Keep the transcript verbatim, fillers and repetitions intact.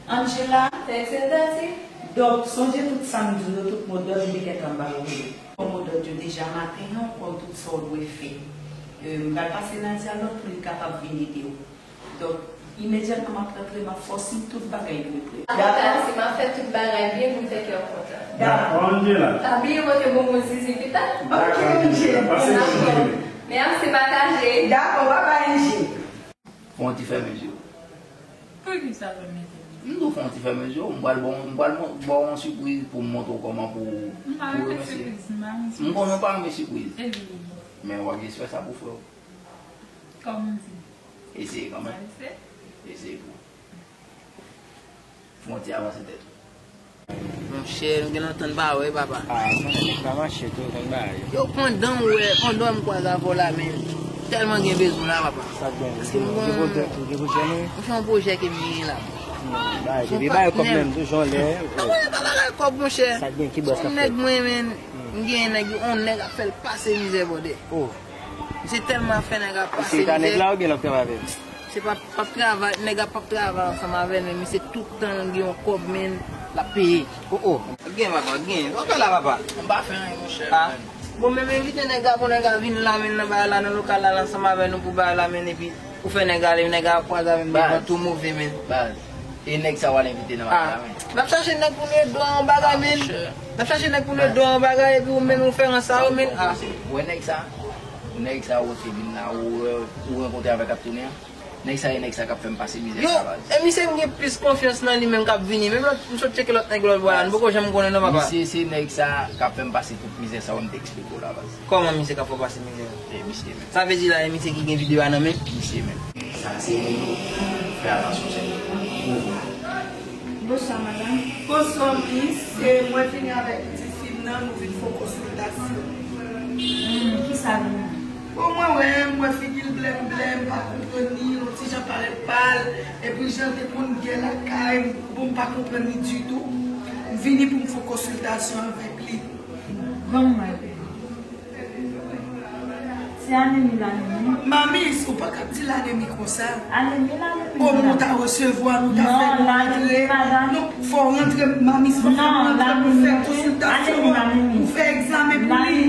Angela, Felisitasyon. Donk, sonje tout sa m di w yo, tout modòd m te gentan ba w yo. Bon, modòd yo deja maten an, ou konn tout sa w dwe fè. E, m pral pase Nadia lòd pou li kapab vin ede w. Donk, imedyatman m ap rantre, m ap fè w siy tout bagay dwe prè. Dakò, si m ap fè tout bagay byen pou m fè kè w kontan. Dakò, Angela. Pa bliye pote bonbon zizi pita. Ok, Angela. Pase Angela. Mèsi, pataje. Dakò, babay, Angela. Fè yon ti fèmen je w. Poukisa fèmen je m? M tou fè yon ti fèmen je w. M pral ba w, m pral ba w yon sipriz pou m montre w kòman pou, pou remèsye. M pa renmen sipriz, m pa renmen sipriz. M konnen w pa renmen sipriz. E wi. Men w a jis fè sa pou frè w. Kòm m di. Eseye kanmenm. Eseye pou. Fè yon ti avanse tèt ou. Monchè, nou gen lontan n pa wè, papa. Ah, non, pa mache tou, konn bagay. Yo, pandan m wè, pandan m kwaze avè w la, men tèlman gen bezwen la, papa. Sa k gen? Paske m gen pwojè, ou gen pwojè nou? M gen yon pwojè ke m genyen la. Bagay, depi bagay kòb menm, tou jan lè. Ah, wè, pa bagay kòb, monchè. Sa k gen, ki bòs k ap fèt? Nèg mwen, men, m gen nèg, yon nèg ap fè l pase mizè, bòdè. Oh. Misye tèlman fè nèg ap pase mizè. Se ta nèg la oubyen l ap travay avè l? Se pa, p ap travay, nèg la p ap travay ansanm avè l, men misye tout tan l gen yon kòb, men l ap peye. Oh, oh. Gen, papa, gen. Sa w fè la, papa? M pa fè anyen, monchè. Ah. Bon, men m envite nèg la pou nèg la vin la, men nan bagay la, nan lokal la, ansanm avè nou pou bagay la, men epi ou fè nèg la ale, nèg la ap kwaze avè m devan tou move, men. Baz. E nèg sa w al envite nan bagay la, men. N ap chache nèg pou nou ede w an bagay, men. N ap chache nèg pou nou ede w an bagay, epi ou menm ou fè ran sa yo, men. Ah. Ou wè nèg sa? Ou nèg sa ou te vin la, ou, ou rankontre avèk ap tounen an? Nèg sa e nèg sa k ap fè m pase mizè sa, baz. E misye m gen plis konfyans nan li menm k ap vini. Menm lòt, m sot tcheke lòt nèg lòt bò la, nou poko janm konnen non, papa. Misye se nèg sa k ap fè m pase tout mizè sa yo m te eksplike w la, baz. Kòman misye k ap fè w pase mizè a? E misye menm. Sa vle di la, e misye ki gen videyo a nan men? Misye menm. Sa se nou, fè atansyon, se nou. Bonswa, madanm. Bonswa, mis. E mwen vini avèk pitit fi m nan, nou vin fè konsiltasyon. Hmm, kisa l gen? Bon, mwen wè, m wè figi l blenm blenm, m pa konprann li, yon ti jan parèt pal, epi jan l te konn gè lakay m, bon, m pa konprann li ditou. M vini pou m fè konsiltasyon avèk li. Bon, mwen. Se anemi l anemi. Mamis, ou pa ka di l anemi konsa. Anemi l anemi. O, nou ta resevwa, nou ta fè nou rantre. Non, fò w rantre, mamis, fò w fè nou rantre pou fè konsiltasyon an, pou fè egzamen pou li.